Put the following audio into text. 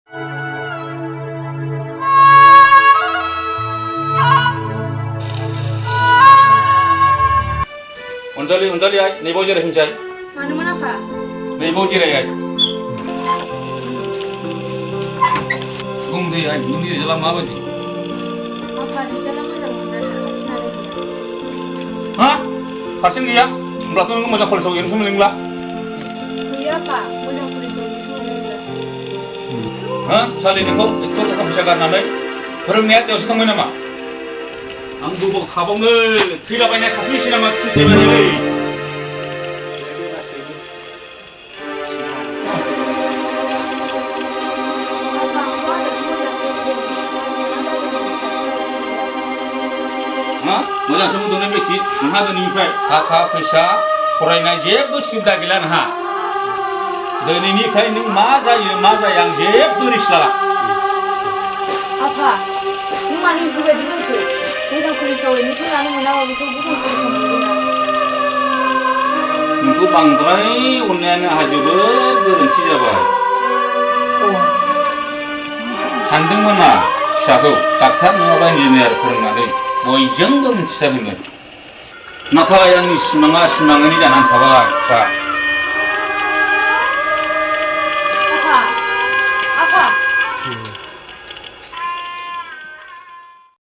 Unjali ay, neighbor jere hinsai. Mana mana apa? Neighbor jere ay. Gumdi ay, nungi jalan apa di? Apa di jalan macam mana terus ada? Hah? Kasih dia? Berarti nunggu macam kalau soalnya semua lingla. Iya pak, macam kulit semua lagi. Hah? Salih ni kau, itu tak bisa karena deh. Orang niat dia usah tahu nama. Ang bubuk kabung ni, tidak banyak saksi sih nama saksi ni. Macam semua dunia beci, nah dunia ini kakak pesa, korang jebu sudah gila nah. Dunia ini kayak nung maza yang jebu rislah. Apa? Nung mana yang berubah juga tu? Macam kulit semua ini semua anu mana waktu bukan kulit semua lagi. Nunggu bangtrai, unnya hajuba berhenti jawab. Sandung mana? Satu, kakak mengapa engineer kurang ada. Boyjang belum bisa benar. Natal yang ini semangat ini jangan khawatir.